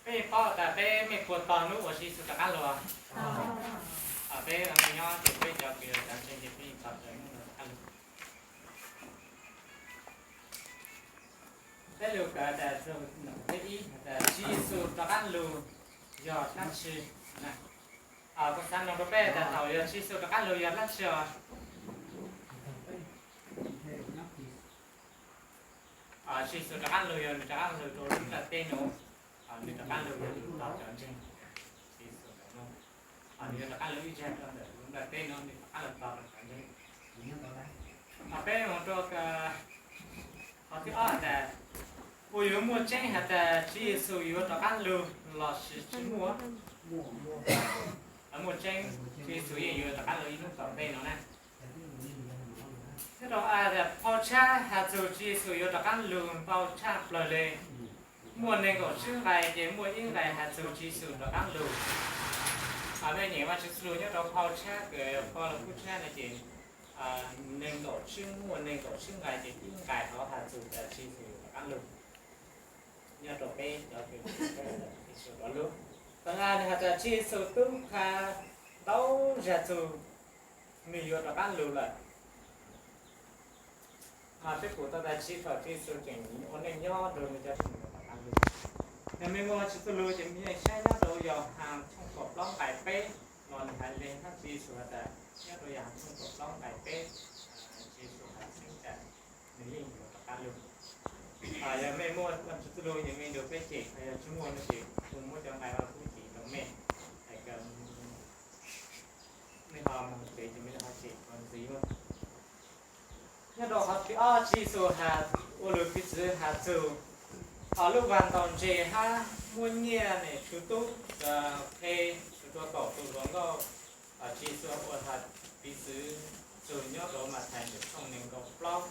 Peb paub tas peb mej puas tog hnub uas Tswv Yexus rov qab los? Peb nyob ces peb cov kws cov ntseeg ces peb tog hnub rov qab los. Peb lug kawm tas, thib ib tas Tswv Yexus rov qab lug yog dlaab tsi? Kuv xaav noog rau peb tas thaum yog Tswv Yexus rov qab lug yog dlaab tsi os? Tswv Yexus rov qab lug yog nwg rov qab lug rau lub nplaj teb nuav, nwg rov qab lug yog lug tog cov ntseeg Tswv Yexus ntawm nuav. Nwg yog rov qab lug ib zag rau ntawm lub nplaj teb nuav, nwg rov qab lug tog rau cov ntseeg. Peb moog rua qhov thib ob tas, puas yuav muaj tseeb has tas Tswv Yexus yuav rov qab lug lossis tsi muaj? Muaj tseeb, Tswv Yexus yeej yuav rov qab lug ib hnub tom ntej no na. Nyob rau phau tshab has txug Tswv Yexus yuav rov qab lug ntau tshaj plawg le. Muaj neeg nkaum tsib nqai ces muaj ib nqai has txug Tswv Yexus rov qab lug. Mej nyeem Vaajtswv txuj lug nyob rau phau tshab kws Paulus kub tshab no ces neeg nkaum tsib, muaj neeg nkaum tsib nqai ces ib nqai hov has txug tas Tswv Yexus yuav rov qab lug. Nyob rau peb cov kws Tswv Yexus rov lug, tag nrho nwg has tas Tswv Yexus tub qha ntau zag txug nwg yuav rov qab lug lawm. Peb pum tau tas tsi thaum Tswv Yexus tseem ua neej nyob rau nwg cov phooj ywg rov qab lug. Yog mej muaj Vaajtswv txuj lug ces mej yeej saib nyob rau Yauhas tshooj kaum plaub nqai peb no nwg has le hab Tswv Yexus has tas nyob rau Yauhas tshooj kaum plaub nqai peb, Tswv Yexus has tseeb tas nwg yeej yuav rov qab lug. Yog mej muaj Vaajtswv txuj lug ces mej nrug peb cem, yog tsi muaj no ces kuv muab cov nqai no kub cem rau mej, hais kom mej ho moog tsev ces mej ho cem ntxiv. Nyob rau qhov thib ob Tswv Yexus ua lug piv txwv has txug lub vaag ntaus ntses hab muab nyiaj ne tshuv tub, qhe tshuv rua kaum tug hluas nkauj. Tswv Yexus ua lug piv txwv txug nyob rau Mathais tshooj neeg nkaum plaub